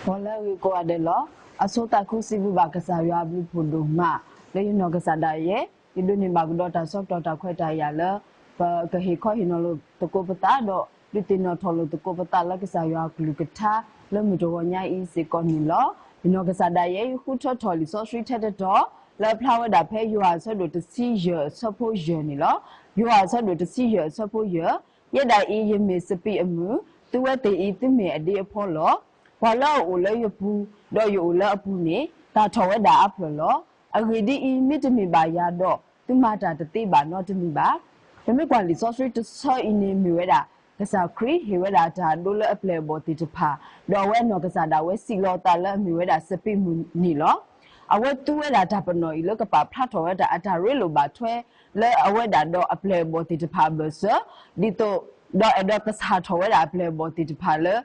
ဂီၤလၢအဂ့ၤကိးဂၤဒဲးလီၤ. အဆိသးခုစံးဘျုးဘၣ်ကစၢ်ယွၤအဘျုးဖးဒိၣ်မး လၢယနီၢ်ကစၢ်ဒၣ်ယဲ ယဒိးန့ၢ်ဘၣ်ကဒီးတၢ်ဆၢကတီၢ်တၢ်ခွဲးတၢ်ယာ်လၢ ပကဟ့ၣ်ခီဟ့ၣ်နီၤလိာ်သကိးပသးဒီး ဒုးသ့ၣ်နီၣ်ထီၣ်လိာ်သကိးပသးလၢကစၢ်ယွၤအကလုၢ်ကထါ လၢမုၢ်တဂီၤညါအံၤစ့ၢ်ကီးန့ၣ်လီၤ. ယနီၢ်ကစၢ်ဒၣ်ယဲ ယဃုထၢထီၣ်လံာ်စီဆှံထဲတတီၤ လၢအဖျါဝဲဒၣ်ဖဲယိၤဟၣ်အဆၢဒိၣ်တဆံယဲၢ်အဆၢဖိယဲၢ်န့ၣ်လီၤ. ယိၤဟၣ်အဆၢဒိၣ်တဆံယဲၢ်အဆၢဖိယဲၢ်, ယဲဒၣ်အံၤယမ့ၢ်စပံးအမုၢ်, သုဝဲသ့ၣ်အံၤသုမ့ၢ်အဒ့အဖီလီၤ. ပှၤလၢအအိၣ်လၢယပူၤ, ဒီးယအိၣ်လၢအပူၤန့ၣ် သၣ်ထီၣ်ဝဲဒၣ်အါဖျၢၣ်လီၤ. အဂ့ၢ်ဒ်အံၤ, မ့တမ့ၢ်ဘၣ်ယၤဒီး သုမၤတၢ်တသ့ဘၣ်နီတမံၤဘၣ်. ပမ့ၢ်ကွၢ်လံာ်စီဆှံတဆၢအံၤန့ၣ် မ့ၢ်ဝဲဒၣ် ကစၢ်ခရံာ်ဟ့ၣ်ဝဲဒၣ်တၢ်အဒိလၢအပျဲၢ်အဘီၣ်သ့ၣ်တဖၣ်, ဒီးအဝဲအနီၢ်ကစၢ်ဒၣ်ဝဲစံးလီၤအသးလၢအမ့ၢ်ဝဲဒၣ်စပံးမုၢ်န့ၣ်လီၤ. အဝဲသူဝဲဒၣ်တၢ်ပနီၣ်အံၤလၢကပာ်ဖျါထီၣ်ဝဲဒၣ်အတၢ်ရ့လိာ်ဘၣ်ထွဲ လၢအဝဲဒၣ်ဒီးအပျဲၢ်အဘီၣ်သ့ၣ်တဖၣ်အဘၢၣ်စၢၤ, ဒ်သိး ဒီးအဲၣ်ဒိးကဆၣ်ထီၣ်ဝဲဒၣ်အပျဲၢ်အဘီၣ်သ့ၣ်တဖၣ်လၢ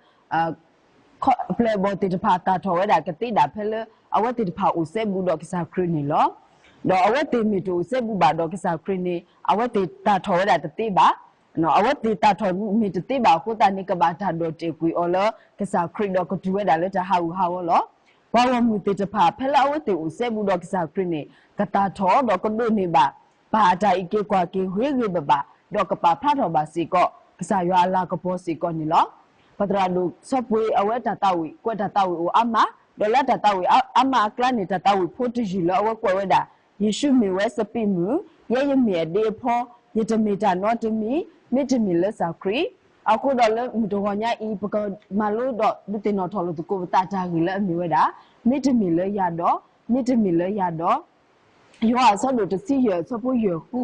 အပျဲၢ်အဘီၣ်သ့ၣ်တဖၣ်သၣ်ထီၣ်ဝဲဒၣ်ကသ့ဒၣ်ဖဲလၢ အဝဲသ့ၣ်တဖၣ်အိၣ်စဲဘူးဒီးကစၢ်ခရံာ်န့ၣ်လီၤ. ဒီးအဝဲသ့ၣ်မ့ၢ်တအိၣ်စဲဘူးဘၣ်ဒီးကစၢ်ခရံာ်န့ၣ် အဝဲသ့ၣ်သၣ်ထီၣ်ဝဲဒၣ်တသ့ဘၣ်. အဝဲသ့ၣ်သၣ်ထီၣ်မ့ၢ်တသ့ဘၣ်အဃိသတးန့ၣ် ကဘၣ်တၢ်ဒီၣ်တဲာ်ကွံာ်အီၤလၢကစၢ်ခရံာ်ဒီးကတုၤဝဲဒၣ်လၢတၢ်ဟးဂူာ်ဟးဂီၤလီၤ. ပှၤဂီၢ်မုၢ်သ့ၣ်တဖၣ် ဖဲလၢအဝဲသ့ၣ်အိၣ်စဲဘူးဒီးကစၢ်ခရံာ်န့ၣ် ကသၣ်ထီၣ်ဒီးကဒိးန့ၢ်ဘၣ် ပၢ်အတၢ်အံးက့ၤကွၢ်က့ၤဂ့ၤဂ့ၤဘၣ်ဘၣ်, ဒီးကပာ်ဖျါထီၣ်ဘၣ်စ့ၢ်ကီး ကစၢ်ယွၤအလၤကပီၤစ့ၢ်ကီးန့ၣ်လီၤ. ပသရၣ်ဒိၣ်စီၤပှ့ၤအဝဲတၢ်သးဝံၣ် ကွဲးတၢ်သးဝံၣ်အိၣ်အါမး, ဒီးလၢတၢ်သးဝံၣ်အါမးအကျါန့ၣ် တၢ်သးဝံၣ်ဖိတယုၢ်လၢအဝဲကွဲးဝဲဒၣ် ယ့ၣ်ၡူးမ့ၢ်ဝဲစပံးမုၢ်, ယဲယမ့ၢ်အဒ့အဖီ, ယတမ့ၢ်တၢ်နီတမံၤ, မ့တမ့ၢ်လၢကစၢ်ခရံာ်. အဃိဒီးလၢမုၢ်တဂီၤညါအံၤ ပကမၤလိဒီးဒုးသ့ၣ်နီၣ်ထီၣ်လိာ်သကိးပသးတၢ်ဂ့ၢ်လၢအမ့ၢ်ဝဲဒၣ် မ့တမ့ၢ်လၢယၤဒီး, မ့တမ့ၢ်လၢယၤဒီး ယိၤဟၣ်အဆၢဒိၣ်တဆံယဲၢ်အဆၢဖိယဲၢ်ဃု,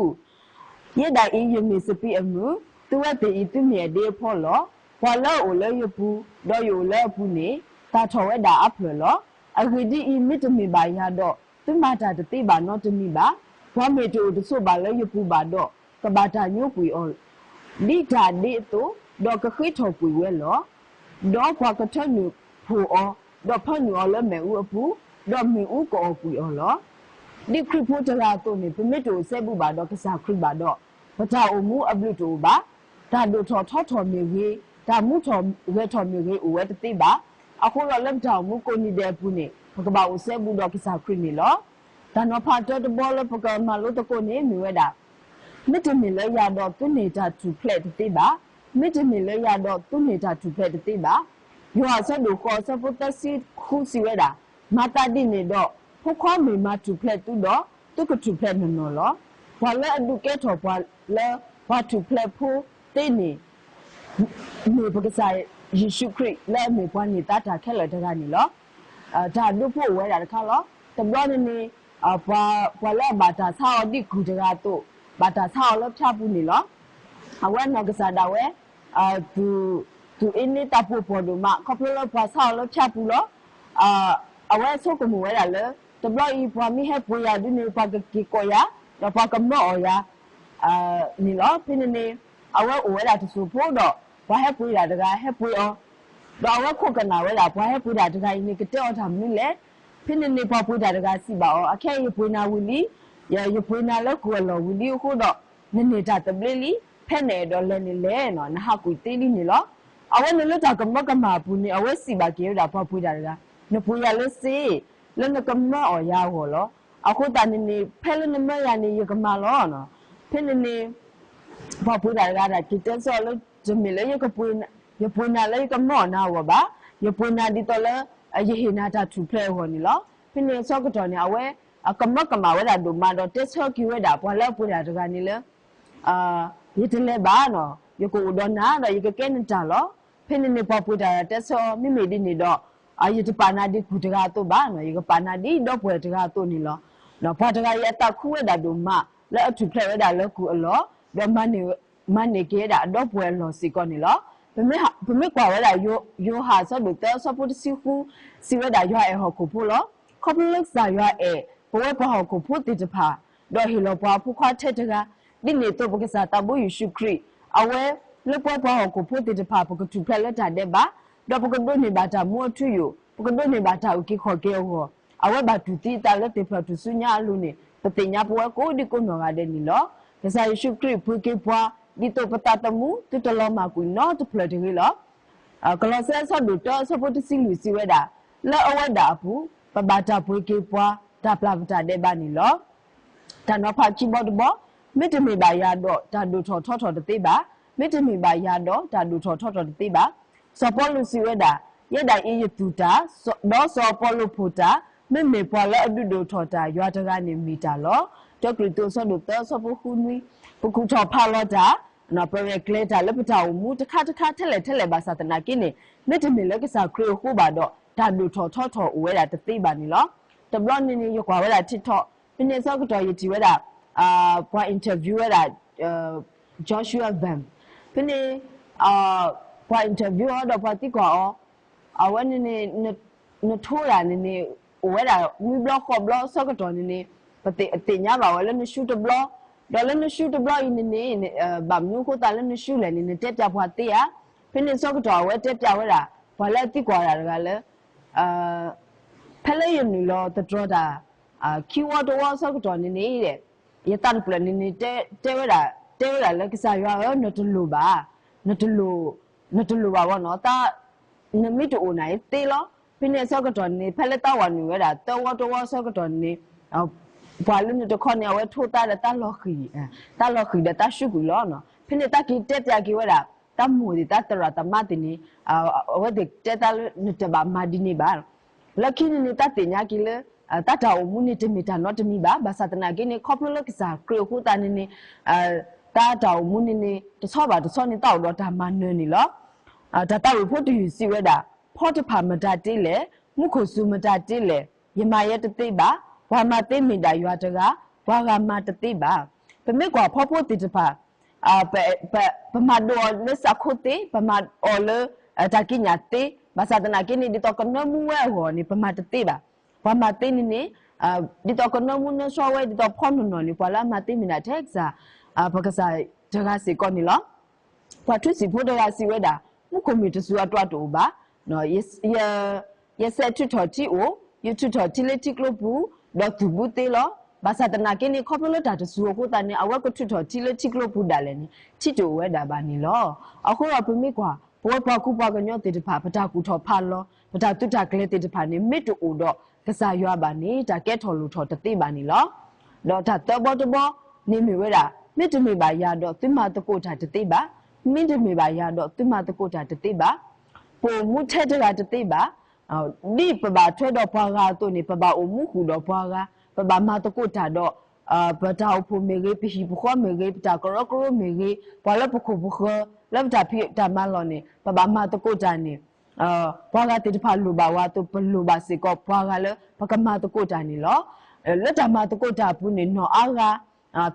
ယဲဒၣ်အံၤယမ့ၢ်စပံးအမုၢ်, သုဝဲသ့ၣ်အံၤသုမ့ၢ်အဒ့အဖီလီၤ. ပှၤလၢအအိၣ်လၢယပူၤ, ဒီးယအိၣ်လၢအပူၤန့ၣ် သၣ်ထီၣ်ဝဲဒၣ်အါဖျၢၣ်လီၤ. အဂ့ၢ်ဒ်အံၤ, မ့တမ့ၢ်ဘၣ်ယၤဒီး သုမၤတၢ်တသ့ဘၣ်နီတမံၤဘၣ်. ပှၤမ့ၢ်တအိၣ်တဆိးဘၣ်လၢယပူၤဘၣ်ဒီး ကဘၣ်တၢ်ညိကွံာ်အီၤ ဒ်တၢ်ဒ့အသိး, ဒီးကဃ့ထီၣ်ကွံာ်ဝဲလီၤ. ဒီးပှၤကထၢနုာ်ဖှိၣ်အီၤ, ဒီးဖၢနုာ်အီၤလၢမ့ၣ်အူအပူၤ, ဒီးမ့ၣ်အူကအီၣ်ကွံာ်အီၤလီၤ. ဒ်ခရံာ်ဖိတဂၤအသိးန့ၣ် ပမ့ၢ်တအိၣ်စဲဘူးဘၣ်ဒီးကစၢ်ခရံာ်ဘၣ်ဒီး ပတၢ်အိၣ်မူအဘျုးတအိၣ်ဘၣ်. တၢ်ဒိၣ်ထီၣ်ထီထီၣ်မ့ၢ်ဂ့ၤ, တၢ်မူထီၣ်ဂဲၤထီၣ်မ့ၢ်ဂ့ၤ အိၣ်ဝဲတသ့ဘၣ်. အဃိဒီးလၢပတၢ်အိၣ်မူကိးနံၤဒဲးအပူၤန့ၣ် ပကဘၣ်အိၣ်စဲဘူးဒီးကစၢ်ခရံာ်န့ၣ်လီၤ. တၢ်နီၤဖးတၢတဘီလၢပကမၤလိသကိးန့ၣ်မ့ၢ်ဝဲဒၣ် မ့တမ့ၢ်လၢယၤဒီး သုန့ၢ်တၢ်ထူၣ်ဖျဲးတသ့ဘၣ်. မ့တမ့ၢ်လၢယၤဒီး သုန့ၢ်တၢ်ထူၣ်ဖျဲးတသ့ဘၣ်. ယိၤဟၣ်အဆၢဒိၣ်ဃိးအဆၢဖိသၢဆံဃုစံးဝဲဒၣ်, မၤသးဒ်န့ၣ်ဒီး ဖိခွါမ့ၢ်မၤထူၣ်ဖျဲးသုဒီး သုကထူၣ်ဖျဲးနီၢ်နီၢ်လီၤ. ပှၤလၢအဒုးကဲထီၣ်ပှၤလၢပှၤထူၣ်ဖျဲးဖိသ့န့ၣ် မ့ၢ်ပကစၢ်ယ့ၣ်ၡူးခရံာ်လၢအမ့ၢ်ပှၤန့ၢ်သါတၢ်ခဲလၢာ်တဂၤန့ၣ်လီၤ. တၢ်ဒိဖိအိၣ်ဝဲဒၣ်တခါလီၤ. တဘျီန့ၣ်န့ၣ် ပှၤလၢအဘၣ်တၢ်ဆါအီၤဒ်ကုၢ်တဂၤအသိး ဘၣ်တၢ်ဆါအီၤလၢဖၠါပူၤန့ၣ်လီၤ. အဝဲနီၢ်ကစၢ်ဒၣ်ဝဲ သူၣ်အ့န့သးပှိၢ်ပှီၢ်ဒိၣ်မး ခီဖျိလၢပှၤဆါအီၤလၢဖၠါပူၤလီၤ. အဝဲဆိကမိၣ်ဝဲဒၣ်လၢ တဘျီအံၤပှၤမ့ၢ်ဟဲပှ့ၤယၤဒ်န့ၣ် ပှၤကက့ၤကိးယၤ ဒီးပှၤကမၢအီၣ်ယၤ န့ၣ်လီၤ. ဖဲန့ၣ်န့ၣ် အဝဲအိၣ်ဝဲဒၣ်တစိၢ်ဖိဒီး ပှၤဟဲပှ့ၤတၢ်တဂၤဟဲပှ့ၤအီၤ, ဒီးအဝဲခိးကနၣ်ဝဲဒၣ် ပှၤဟဲပှ့ၤတၢ်တဂၤအံၤန့ၣ် ကတဲအီၤတၢ်မနုၤလဲၣ်. ဖဲန့ၣ်န့ၣ် ပှၤပှ့ၤတၢ်တဂၤစံးဘၣ်အီၤ, အခဲအံၤယပှ့ၤနၤဝံၤလံ, ယပှ့ၤနၤလၢကုၢ်အလီၢ်ဝံၤလံအဃိဒီး နန့ၢ်တၢ်သဘျ့လံ, ဖဲနအဲၣ်ဒိးလဲၤန့ၣ်လဲၤ, နဟးကွံာ်သ့လံန့ၣ်လီၤ. အဝဲန့ၣ်လၢတၢ်ကမၢကမၣ်အပူၤန့ၣ် အဝဲစံးဘၣ်က့ၤဝဲဒၣ်ပှၤပှ့ၤတၢ်တဂၤ, နပှ့ၤယၤလၢစ့ လၢနကမၢအီၣ်ယၤအဂီၢ်လီၤ. အဃိသတးန့ၣ်န့ၣ် ဖဲလၢနမၢယၤန့ၣ် ယကမၤလီၤ. ဖဲန့ၣ်န့ၣ် ပှၤပှ့ၤတၢ်တဂၤဒၣ်က့ၤတဲဆၢအီၤလၢ တမ့ၢ်လၢ ယပှ့ၤနၤလၢယကမၢအီၣ်နၤအဂီၢ်ဘၣ်, ယပှ့ၤနၤဒ်သိးလၢ ယဟ့ၣ်နၤတၢ်ထူၣ်ဖျဲးအဂီၢ်န့ၣ်လီၤ. ဖဲန့ၣ်အဆၢကတီၢ်န့ၣ် အဝဲ အကမၢကမၣ်ဝဲဒၣ်ဒိၣ်မးဒီးတဲဆၢက့ၤဝဲဒၣ်ပှၤလၢအပှ့ၤတၢ်တဂၤန့ၣ်လၢ ယတလဲၤဘၣ်နီၤ, ယကအိၣ်ဒီးနၤဒီးယကကဲနတၢ်လီၤ. ဖဲန့ၣ်န့ၣ် ပှၤပှ့ၤတၢ်တဂၤတဲဆၢအီၤ, မ့မ့ၢ်ဒ်န့ၣ်ဒီး ယတပာ်နၤဒ်ကုၢ်တဂၤအသိးဘၣ်နီၤ, ယကပာ်နၤဒ်ဒီပုၢ်ဝဲၢ်တဂၤအသိးန့ၣ်လီၤ. ပှၤတဂၤအံၤအသးခုဝဲဒၣ်ဒိၣ်မး လၢအထူၣ်ဖျဲးဝဲဒၣ်လၢကုၢ်အလီၢ်, ဒီး မၤန့ၢ်က့ၤဝဲဒၣ်အဒီပုၢ်ဝဲၢ်အလီၢ်စ့ၢ်ကီးန့ၣ်လီၤ. ပမ့ၢ်ကွၢ်ဝဲဒၣ် ယိၤဟၣ်အဆၢဒိၣ်သၢအဆၢဖိတဆံဃု စံးဝဲဒၣ်ယွၤအဲၣ်ဟီၣ်ခိၣ်ဖိလီၤ. ခီဖျိလၢကစၢ်ယွၤအဲၣ် ပဝဲပှၤဟီၣ်ခိၣ်ဖိသ့ၣ်တဖၣ် ဒီးဟ့ၣ်လီၤပှၤအဖိခွါထဲတဂၤ, ဒ်န့ၣ်အသိးပကစၢ်သးဘိယ့ၣ်ၡူးခရံာ် အဝဲလၢပဝဲပှၤဟီၣ်ခိၣ်ဖိသ့ၣ်တဖၣ် ပကထူၣ်ဖျဲးလၢတၢ်ဒဲးဘး, ဒီးပကဒိးန့ၢ်ဘၣ်တၢ်မူအထူအယိာ်, ပကဒိးန့ၢ်ဘၣ်တၢ်အုၣ်က့ၤခီၣ်က့ၤအဂီၢ်, အဝဲဘၣ်တူၢ်သံအသးလၢသ့ၣ်ဖျၢၣ်ထူၣ်စုညါအလိၤန့ၣ် ပသ့ၣ်ညါပဝဲကိးဒံကိးနီၢ်ဂၤဒဲးန့ၣ်လီၤ. ကစၢ်ယ့ၣ်ၡူးခရံာ်ပှ့ၤက့ၤပှၤ ဒ်သိးပသးသမူ သုတလီၤမၢ်ကွံာ်နီတဖျၢၣ်တဂ့ၤလီၤ. ကလီးစဲအဆၢဒိၣ်တၢအဆၢဖိတဆံလွံၢ်စံးဝဲဒၣ် လၢအဝဲဒၣ်အပူၤ ပဘၣ်တၢ်ပှ့ၤက့ၤပှၤ တၢ်ပျၢ်ပတၢ်ဒဲးဘးန့ၣ်လီၤ. တၢ်နီၤဖးခံဘီတဘီ, မ့တမ့ၢ်ဘၣ်ယၤဒီး တၢ်ဒိၣ်ထီၣ်ထီထီၣ်တသ့ဘၣ်. မ့တမ့ၢ်ဘၣ်ယၤဒီး တၢ်ဒိၣ်ထီၣ်ထီထီၣ်တသ့ဘၣ်. စီၤပီလူးစံးဝဲဒၣ်, ယဲဒၣ်အံၤယသူၣ်တၢ်, စီ- ဒီးစီၤပီလူးဖိတၢ်, မ့မ့ၢ်ပှၤလၢအဒုးဒိၣ်ထီၣ်တၢ် ယွၤတဂၤန့ၣ်မ့ၢ်တၢ်လီၤ. တၢကရံၣ်သူးအဆၢဒိၣ်သၢအဆၢဖိဃုနွံ, ပကူၣ်ထီၣ်ဖးလီၤတၢ်, ပရဲၣ်ကျဲၤတၢ်လၢပတၢ်အိၣ်မူတခါတခါထဲလဲၣ်ထဲလဲၣ်ဘၣ်ဆၣ်သနာ်က့န့ၣ်, မ့တမ့ၢ်လၢကစၢ်ခရံာ်အဃိဘၣ်ဒီး တၢ်ဒိၣ်ထီၣ်ထီထီၣ်အိၣ်ဝဲဒၣ်တသ့ဘၣ်န့ၣ်လီၤ. တဘျီန့ၣ်န့ၣ် ယကွၢ်ဝဲဒၣ် TikTok, ဖဲန့ၣ်အဆၢကတီၢ်ယထံၣ်ဝဲဒၣ် ပှၤ interview ဝဲဒၣ် Joshua Vine, ဖဲန့ၣ် ပှၤ interview အီၤဒီးပှၤသံကွၢ်အီၤ, အဝဲန့ၣ်န့ၣ် နထိတၢ်န့ၣ်န့ၣ် အိၣ်ဝဲဒၣ်နွံဘျီဃိးဘျီအဆၢကတီၢ်န့ၣ်န့ၣ်, ပသ့ၣ်ညါဘၣ်ဝဲလၢနရှုံးတဘျီ, ဒီးလၢနရှုံးတဘျီအံၤန့ၣ်န့ၣ် ဘၣ်မနုၤအဃိသတးလၢနရှုံးလဲၣ်န့ၣ် နတဲပျးပှၤသ့ဧါ. ဖဲန့ၣ်အဆၢကတီၢ်အဝဲတဲပျးဝဲဒၣ် ပှၤလၢအသံကွၢ်ဝဲဒၣ်တဂၤလၢ ဖဲလၢယနုာ်လီၤသတြီၤတၢ် ခံဝီတဝီအဆၢကတီၢ်န့ၣ်န့ၣ် ယသးတဖျၢၣ်န့ၣ်န့ၣ် တဲဝဲဒၣ်, တဲဝဲဒၣ်လၢကစၢ်ယွၤဧၢ နတလိၣ်ဘၣ်, နတလိၣ်, နတလိၣ်ဘၣ်ဘၣ်နီၤ, နမ့ၢ်တအိၣ်န့ၣ်သ့လီၤ. ဖဲန့ၣ်အဆၢကတီၢ်န့ၣ် ဖဲလၢသးဝဲနုာ်ဝဲဒၣ် သၢဝီတဝီအဆၢကတီၢ်န့ၣ် ပှၤလၢနတခီန့ၣ် အဝဲထိသးဒီးသးလီၤဃံၤ, သးလီၤဃံၤဒီးသးရှူကွံာ်လီၤ. ဖဲန့ၣ်သးက့ၤတဲပျးက့ၤဝဲဒၣ် သးမိၢ်သ့ၣ်သးသရၣ်သမါသ့ၣ်န့ၣ် အဝဲသ့ၣ်တဲသးလၢ နတဘၣ်မၤဒ်န့ၣ်ဘၣ်. လၢခံန့ၣ်န့ၣ် သးသ့ၣ်ညါက့ၤလၢ သးတၢ်အိၣ်မူန့ၣ် တမ့ၢ်တၢ်နီတမံၤဘၣ်. ဘၣ်ဆၣ်သနာ်က့န့ၣ် ခီဖျိလၢကစၢ်ခရံာ်အဃိသတးန့ၣ်န့ၣ် သးတၢ်အိၣ်မူန့ၣ်န့ၣ် တဆီဘၣ်တဆီန့ၣ် သးအိၣ်ဒီးတၢ်မၤနၢၤန့ၣ်လီၤ. တၢ်သးဝံၣ်ဖိတယုၢ်စံးဝဲဒၣ်, ဖီတဖၣ်မတၤတ့လဲၣ်, မူခိၣ်စူၤမတၤတ့လဲၣ်, ယမၤယဲတသ့ဘၣ်. ပှၤမၤသ့မ့ၢ်ဒၣ်ယွၤတဂၤ, ပှၤဂၤမၤတသ့ဘၣ်. ပမ့ၢ်ကွၢ်ဖီဖိသ့ၣ်တဖၣ် ပမၤဒိးအီၤလၢစးခိသ့, ပမၤအီၤလၢ တၢ်ကံးညာ်သ့, ဘၣ်ဆၣ်သနာ်က့န့ၣ် ဒ်သိးကနၢမူဝဲအဂီၢ်န့ၣ် ပမၤတသ့ဘၣ်. ပှၤမၤသ့န့ၣ်န့ၣ် ဒ်သိးကနၢမူနၢဆှီဝဲ ဒ်သိးဖီနီၢ်နီၢ်န့ၣ် ပှၤလၢအမၤသ့မ့ၢ်ဒၣ်ထဲကစၢ် ပကစၢ်တဂၤစ့ၢ်ကီးန့ၣ်လီၤ. ပှၤထူစံာ်ဖိတဂၤစံးဝဲဒၣ်, မူခိၣ်မ့ၢ်တစူၤအတၢ်တအိၣ်ဘၣ်. ယစဲးထုးထီၣ်ထံအိၣ်, ယထုးထီၣ်ထံလၢထံကျိပူၤ, ဒီးသူၣ်ဘုသ့လီၤ. ဘၣ်ဆၣ်သနာ်က့န့ၣ် ခီဖျိလၢတၢ်တစူၤအဃိသတးန့ၣ် အဝဲကထုးထီၣ်ထံလၢထံကျိပူၤဒၣ်လဲာ်န့ၣ် ထံတအိၣ်ဝဲဒၣ်ဘၣ်န့ၣ်လီၤ. အဃိဒီးပမ့ၢ်ကွၢ် ပဝဲပှၤကူပှၤကညီသ့ၣ်တဖၣ် ပတၢ်ကူၣ်ထီၣ်ဖးလီၤ ပတၢ်သုးတၢ်ကျဲၤသ့ၣ်တဖၣ်န့ၣ် မ့ၢ်တအိၣ်ဒီးကစၢ်ယွၤဘၣ်န့ၣ် တၢ်ကဲထီၣ်လိၣ်ထီၣ်တသ့ဘၣ်န့ၣ်လီၤ. ဒီးတၢ်သၢဘီတဘီန့ၣ်မ့ၢ်ဝဲဒၣ်, မ့တမ့ၢ်ဘၣ်ယၤဒီးသုမၤသကိးတၢ်တသ့ဘၣ်. မ့တမ့ၢ်ဘၣ်ယၤဒီးသုမၤသကိးတၢ်တသ့ဘၣ်. ပအိၣ်မူထဲတဂၤတသ့ဘၣ်. ဒ်ပဘၣ်ထွဲဒီးပှၤဂၤအသိးန့ၣ် ပဘၣ်အိၣ်မူဃုာ်ဒီးပှၤဂၤ, ပဘၣ်မၤသကိးတၢ်ဒီး ပတၢ်အိၣ်ဖှိၣ်မ့ၢ်ဂ့ၤ, ပဟံၣ်ပဃီမ့ၢ်ဂ့ၤ, ပတၢ်ကရၢကရိမ့ၢ်ဂ့ၤ, ပှၤလၢပခိၣ်ပဃၢၤ လၢပတၢ်ဖံးတၢ်မၤလီၢ်န့ၣ် ပဘၣ်မၤသကိးတၢ်န့ၣ် ပှၤဂၤသ့ၣ်တဖၣ်လိၣ်ဘၣ်ဝဲအသိး ပလိၣ်ဘၣ်စ့ၢ်ကီးပှၤဂၤလၢပကမၤသကိးတၢ်န့ၣ်လီၤ. လၢတၢ်မၤသကိးတၢ်အပူၤန့ၣ် နီၢ်အါဂၤ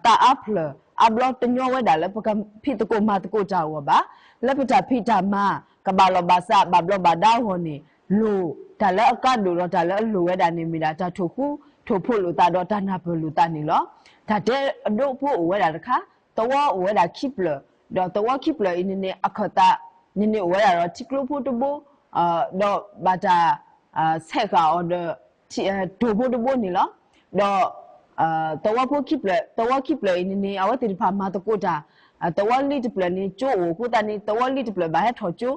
သးအါဖျၢၣ်အါဘျီတညီဝဲဒၣ်လၢ ပကဖံးသကိးမၤသကိးတၢ်အဂီၢ်ဘၣ်. လၢပတၢ်ဖံးတၢ်မၤ ကဘၣ်လီၢ်ဘၣ်စး ဘၣ်ဘျီးဘၣ်ဒါအဂီၢ်န့ၣ် လိၣ်တၢ်လၢအကါဒိၣ်ဒီးတၢ်လၢအလိၣ်ဝဲဒၣ်န့ၣ် မ့ၢ်ဒၣ်တၢ်ထိၣ်ဃူထိၣ်ဖိးလိာ်သးဒီး တၢ်နၢ်ပၢၢ်လိာ်သးန့ၣ်လီၤ. တၢ်တဲအဒိဖိအိၣ်ဝဲဒၣ်တခါ, သဝီအိၣ်ဝဲဒၣ်ခံဖျၢၣ်, ဒီးသဝီခံဖျၢၣ်အံၤန့ၣ်န့ၣ် အခၢၣ်သးန့ၣ်န့ၣ် အိၣ်ဝဲဒၣ်ဒီးထံကျိဖိတဘိ, ဒီးဘၣ်တၢ် ဆဲးဃာ်အီၤဒီး တိၢ်ဖိတဘိန့ၣ်လီၤ. ဒီး သဝီဖိခံဖျၢၣ်, သဝီခံဖျၢၣ်အံၤန့ၣ်န့ၣ် အဝဲသ့ၣ်တဖၣ်မၤသကိးတၢ်, သဝီလံတဖျၢၣ်န့ၣ် ကၠိအိၣ်အဃိသတးန့ၣ် သဝီလံတဖျၢၣ်ဘၣ်ဟဲထီၣ်ကၠိ,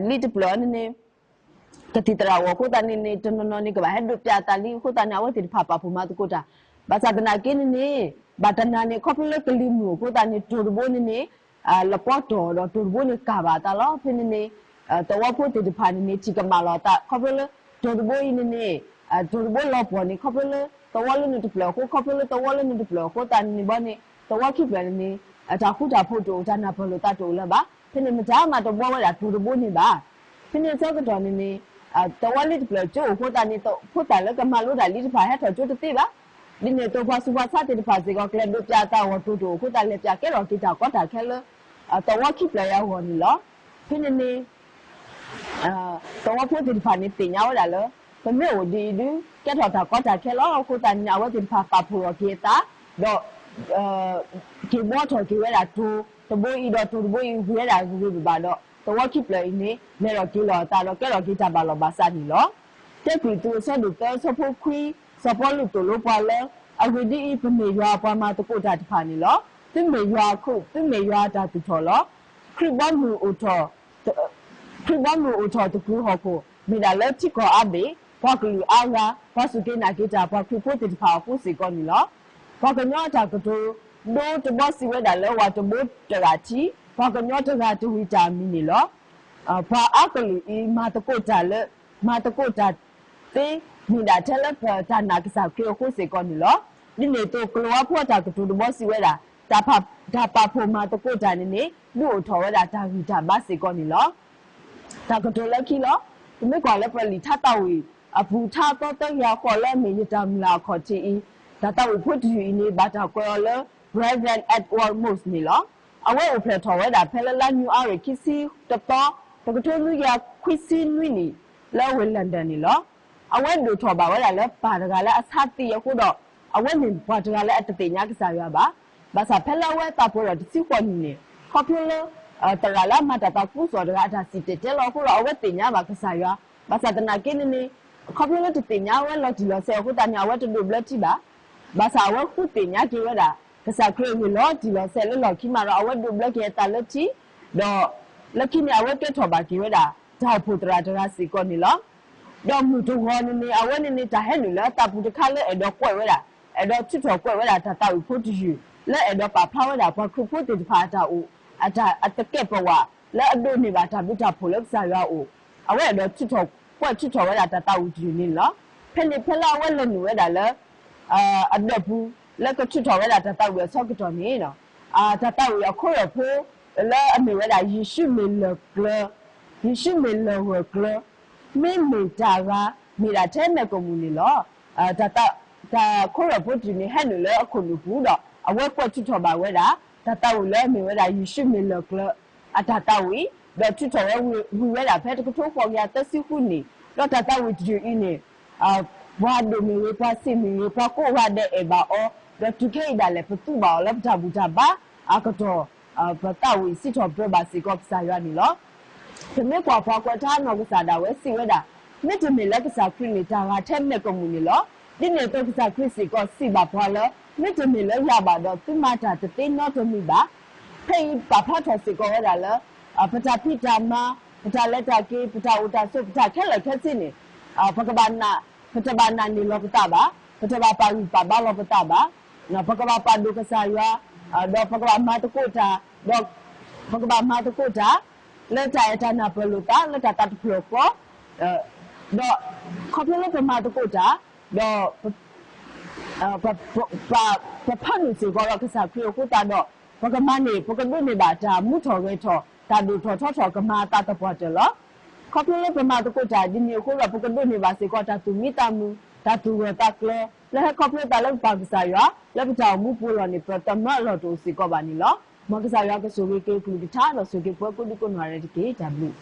လံတဖျၢၣ်န့ၣ်န့ၣ် ကသံၣ်သရၣ်အိၣ်အဃိသတးန့ၣ်န့ၣ် တနီၤနီၤန့ၣ် ကဘၣ်ဟဲဒိးပၠးအသးလံအဃိသတးန့ၣ် အဝဲသ့ၣ်တဖၣ်ပာ်ဖှိၣ်မၤသကိးတၢ်. ဘၣ်ဆၣ်သနာ်က့န့ၣ်န့ၣ် ဘၣ်တနၤန့ၣ် ခီဖျိလၢကလံၤမုၢ်အဃိသတးန့ၣ် တိၢ်တဘိန့ၣ်န့ၣ် လပီတီၢ်ဒီးတိၢ်တဘိန့ၣ်ကၢ်ဘၣ်အသးလီၤ. ဖဲန့ၣ်န့ၣ် သဝီဖိသ့ၣ်တဖၣ်န့ၣ်န့ၣ် ထံၣ်ကမၣ်လီၤအသး ခီဖျိလၢ တိၢ်တဘိအံၤန့ၣ်န့ၣ် တိၢ်တဘိလီၤပှီၢ်န့ၣ် ခီဖျိလၢသဝီလၢန့ၣ်တဖျၢၣ်အဃိ ခီဖျိလၢသဝီလၢန့ၣ်တဖျၢၣ်အဃိသတးန့ၣ်ဘီန့ၣ် သဝီခံဖျၢၣ်န့ၣ်န့ၣ် တၢ်ဃူတၢ်ဖိးတအိၣ် တၢ်နၢ်ပၢၢ်လိာ်သးတအိၣ်လၢၤဘၣ်. ဖဲန့ၣ်မတၤမၤတဘှီဝဲဒၣ်တိၢ်တဘိန့ၣ်ဘၣ်. ဖဲန့ၣ်အဆၢကတီၢ်န့ၣ်န့ၣ် သဝီလံတဖျၢၣ်ကၠိအိၣ်အဃိသတးန့ၣ် ဖိသၣ်လၢကမၤလိတၢ်လံတဖၣ်ဟဲထီၣ်ကၠိတသ့ဘၣ်. ဒ်န့ၣ်အသိးပှၤဆူးပှၤဆါသ့ၣ်တဖၣ်စ့ၢ်ကီး ကျဲဒိးပၠးအသးအဂီၢ် တိၢ်တအိၣ်အဃိသတး လဲၤပၠးကဲထီၣ်က့ၤတၢ်ကီတၢ်ခဲလၢ သဝီခံဖျၢၣ်အံၤအဂီၢ်န့ၣ်လီၤ. ဖဲန့ၣ်န့ၣ် သဝီဖိသ့ၣ်တဖၣ်န့ၣ် သ့ၣ်ညါဝဲဒၣ်လၢ ပမ့ၢ်အိၣ်ဒ်အံၤဒုး ကဲထီၣ်တၢ်ကီတၢ်ခဲလီၤ. အဃိသတးန့ၣ် အဝဲသ့ၣ်တဖၣ်ပာ်ဖှိၣ်ထီၣ်က့ၤအသး ဒီး က့ၤဘှီထီၣ်က့ၤဝဲဒၣ်တိၢ်တဘိအံၤဒီးတိၢ်တဘိအံၤ ဂ့ၤဝဲဒၣ်ဂ့ၤဂ့ၤဘၣ်ဘၣ်ဒီး သဝီခံဖျၢၣ်အံၤန့ၣ် လဲၤထီၣ်က့ၤလီၤအသးဒီးကဲထီၣ်က့ၤတၢ်ဘၣ်လီၢ်ဘၣ်စးန့ၣ်လီၤ. တၢကရံၣ်သူးအဆၢဒိၣ်သၢအဆၢဖိခွံ, စီၤပီလူးသိၣ်လိပှၤလၢ အဂ့ၢ်ဒ်အံၤ, ပမ့ၢ်ယွၤအပှၤမၤသကိးတၢ်တဖၣ်န့ၣ်လီၤ. သုမ့ၢ်ယွၤအခိၣ်, သုမ့ၢ်ယွၤအတၢ်သူၣ်ထီၣ်လီၤ. ခရံာ်ဘီမုၢ်အိၣ်ထီၣ်, ခရံာ်ဘီမုၢ်အိၣ်ထီၣ်သကုၤဟီၣ်ခိၣ် မ့ၢ်ဒၣ်လၢထံကီၢ်အါဘ့ၣ်, ပှၤကလုာ်အါဂၤ, ပှၤစူၢ်က့ၤနာ်က့ၤတၢ် ပှၤခရံာ်ဖိသ့ၣ်တဖၣ်အဃိစ့ၢ်ကီးန့ၣ်လီၤ. ပှၤကညီအတၢ်ကတိၤဒိတဘီစံးဝဲဒၣ်လၢ ဝၤတဘိတဂၤထံ, ပှၤကညီတဂၤတဝံၤတၢ်အမံၤန့ၣ်လီၤ. ပှၤအါကလုာ်အံၤ မၤသကိးတၢ်လၢ မၤသကိးတၢ်သ့ မ့ၢ်ဒၣ်ထဲလၢပတၢ်နာ်ကစၢ်ခရံာ်အဃိစ့ၢ်ကီးန့ၣ်လီၤ. ဒ်န့ၣ်အသိး ကလံးဝါဖိအတၢ်ကတိၤတဘီစံးဝဲဒၣ်, တၢ်ပာ်ဖှိၣ်မၤသကိးတၢ်န့ၣ်န့ၣ် ဒုးအိၣ်ထီၣ်ဝဲဒၣ်တၢ်ဂံၢ်တၢ်ဘါစ့ၢ်ကီးန့ၣ်လီၤ. တၢ်ကတိၤလၢခံလီၤ. ပမ့ၢ်ကွၢ်လၢပလံာ်ထါသးဝံၣ်အပူၤ ထါအသီသၢကယၤဃိးလၢအမ့ၢ်ယတၢ်မုၢ်လၢ်အခီၣ်ထံးအံၤ, တၢ်သးဝံၣ်ဖိတယုၢ်အံၤန့ၣ် ဘၣ်တၢ်ကွဲးအီၤလၢ Reverend Edward Morse န့ၣ်လီၤ. အဝဲအိၣ်ဖျဲၣ်ထီၣ်ဝဲဒၣ်ဖဲလၢလါနွံအါရ့ၣ်ခံဆံတသီ, တကထိနွံကယၤခွံဆံနွံနံၣ် လၢဝ့ၢ်လၢၣ်ဒၢၣ်န့ၣ်လီၤ. အဝဲဒိၣ်ထီၣ်ဘၣ်ဝဲဒၣ်လၢပၢ်တဂၤလၢအဆါသံအဃိဒီး အဝဲမ့ၢ်ပှၤတဂၤလၢအတသ့ၣ်ညါကစၢ်ယွၤဘၣ်. ဘၣ်ဆၣ်ဖဲလၢအဝဲသးပှၢ်ဒီးတဆံဃိးနံၣ်န့ၣ် ခီဖျိလၢ သရၣ်လၢအမၤတၢ်သးခုကစီၣ်တဂၤအတၢ်စံၣ်တဲၤတဲလီၤအဃိဒီး အဝဲသ့ၣ်ညါဘၣ်ကစၢ်ယွၤ. ဘၣ်ဆၣ်သနာ်က့န့ၣ်န့ၣ် ခီဖျိလၢတသ့ၣ်ညါဝဲလီၤတံၢ်လီၤဆဲးအဃိသတးန့ၣ် အဝဲတဒိးဘျၢထံဘၣ်. ဘၣ်ဆၣ်အဝဲဃုသ့ၣ်ညါက့ၤဝဲဒၣ် ကစၢ်ခရံာ်အဂ့ၢ်လီၤတံၢ်လီၤဆဲးလၢလီၢ်ခံမးဒီး အဝဲဒိးဘျၢက့ၤအသးလၢထံ, ဒီးလၢခံန့ၣ် အဝဲကဲထီၣ်ဘၣ်က့ၤဝဲဒၣ် တၢ်အိၣ်ဖှိၣ်သရၣ်တဂၤစ့ၢ်ကီးန့ၣ်လီၤ. ဒီးမုၢ်တဂီၤန့ၣ်န့ၣ် အဝဲန့ၣ်န့ၣ် တၢ်ဟဲနုာ်လၢအသးပူၤတခါလၢအဲၣ်ဒိးကွဲးဝဲဒၣ်, အဲၣ်ဒိးထုးထီၣ်ကွဲးဝဲဒၣ်တၢ်သးဝံၣ်ဖိတယုၢ် လၢအဲၣ်ဒိးပာ်ဖျါဝဲဒၣ် ပှၤခရံာ်ဖိသ့ၣ်တဖၣ်အတၢ်အိၣ်, အတၢ်အသကဲးပဝး လၢအဒိးန့ၢ်ဘၣ်တၢ်ဘျုးတၢ်ဖှိၣ်လၢကစၢ်ယွၤအအိၣ်, အဝဲအဲၣ်ဒိးထုးထီၣ်ကွဲးထုးထီၣ်ဝဲဒၣ်တၢ်သးဝံၣ်တယုၢ်န့ၣ်လီၤ. ဖဲန့ၣ်ဖဲလၢအဝဲလဲၤနုာ်ဝဲဒၣ်လၢ အဒၢးပူၤ လၢကထုးထီၣ်ဝဲဒၣ်တၢ်သးဝံၣ်အဆၢကတီၢ်န့ၣ် တၢ်သးဝံၣ်အခိၣ်ရၢၢ်ဖိ လၢအမ့ၢ်ဝဲဒၣ် ယ့ၣ်ၡူးမ့ၢ်လၢၢ်ကျၢၤ, ယ့ၣ်ၡူးမ့ၢ်လၢၢ်ဂၢၢ်ကျၢၤ, မ့မ့ၢ်တၢ်ဂၤ မ့ၢ်ဒၣ်ထဲမဲာ်ကမူၣ်န့ၣ်လီၤ. တၢ်ခိၣ်ရၢၢ်ဖိတယုၢ်န့ၣ် ဟဲနုာ်လၢအခိၣ်နူာ်ပူၤဒီး အဝဲကွဲးထုးထီၣ်ဘၣ်ဝဲဒၣ် တၢ်သးဝံၣ်လၢအမ့ၢ်ဝဲဒၣ် ယ့ၣ်ၡူးမ့ၢ်လၢၢ်ကျၢၤ အတၢ်သးဝံၣ်, ဒီးထုးထီၣ်ဝဲဝံၤဝဲဒၣ်ဖဲ တကထိဃိးကယၤသၢဆံဃုနံၣ်, ဒီးတၢ်သးဝံၣ်တယုၢ်အံၤန့ၣ် ပှၤဒိၣ်မ့ၢ်ဂ့ၤ ပှၤဆံးမ့ၢ်ဂ့ၤ ပှၤကိးဂၤဒဲးအဲၣ်ဘၣ်အီၤ, ဒီးတုၤခဲအံၤဒၣ်လဲာ် ပသူဘၣ်အီၤလၢပတၢ်ဘူၣ်တၢ်ဘါအကတီၢ်, ပသးဝံၣ်စံးထီၣ်ပတြၢၤဘၣ်စ့ၢ်ကီးကစၢ်ယွၤန့ၣ်လီၤ. ပမ့ၢ်ကွၢ်ပှၤကွဲးထါနီၢ်ကစၢ်ဒၣ်ဝဲစံးဝဲဒၣ်, မ့တမ့ၢ်လၢကစၢ်ခရံာ်န့ၣ် တၢ်ဂၤထဲမဲာ်ကမူၣ်န့ၣ်လီၤ. ဒ်န့ၣ်အသိးကစၢ်ခရံာ်စ့ၢ်ကီးစံးဘၣ်ပှၤလၢ မ့တမ့ၢ်လၢယၤဘၣ်ဒီး သုမၤတၢ်တသ့နီတမံၤဘၣ်. ဖဲအံၤပာ်ဖျါထီၣ်စ့ၢ်ကီးဝဲဒၣ်လၢ ပတၢ်ဖံးတၢ်မၤ, ပတၢ်လဲၤတၢ်က့ၤ, ပတၢ်အိၣ်တၢ်ဆိး, ပတၢ်ခဲလၢာ်ခဲဆ့န့ၣ် ပကဘၣ်နာ်, ပတဘၣ်နာ်န့ၢ်လီၤပသးဘၣ်, ပတဘၣ်ပာ်ဂံၢ်ပာ်ဘါလီၤပသးဘၣ်, ပကဘၣ်ပာ်ဒိၣ်ကစၢ်ယွၤ, ဒီးပကဘၣ်မၤသကိးတၢ်, ဒီးပကဘၣ်မၤသကိးတၢ် လၢတၢ်အဲၣ်တၢ်နၢ်ပၢၢ်လိာ်သး လၢတၢ်သးတဖျၢၣ်ဃီ, ဒီးခီဖျိလၢပမၤသကိးတၢ်, ဒီး ပဖၢနုာ်စ့ၢ်ကီးဒီးကစၢ်ခရံာ်အဃိသတးဒီး ပကမၤန့ၢ် ပကဒိးန့ၢ်ဘၣ်တၢ်မူထီၣ်ဂဲၤထီၣ် တၢ်ဒိၣ်ထီၣ်ထီထီၣ်ကမၤအသးသပှၢ်တၢၢ်လီၤ. ခီဖျိလၢပမၤသကိးတၢ်ဒ်န့ၣ်အဃိဒီး ပကဒိးန့ၢ်ဘၣ်စ့ၢ်ကီးတၢ်သူၣ်မံသးမုာ် တၢ်သူၣ်ဂၢၢ်သးကျၢၤ လၢဟဲခီဖျိသးလၢပပၢ်ကစၢ်ယွၤ လၢပတၢ်အိၣ်မူပူၤလီၢ်န့ၣ် ပသမၢအလီၢ်တအိၣ်စ့ၢ်ကီးဘၣ်န့ၣ်လီၤ. မ်ကစၢ်ယွၤကဆိၣ်ဂ့ၤက့ၤကလုၢ်ကထါ ဒီးဆိၣ်ဂ့ၤပှၤကိးဒံကိးနီၢ်ဂၤဒဲးတက့ၢ်. တၢ်ဘျုး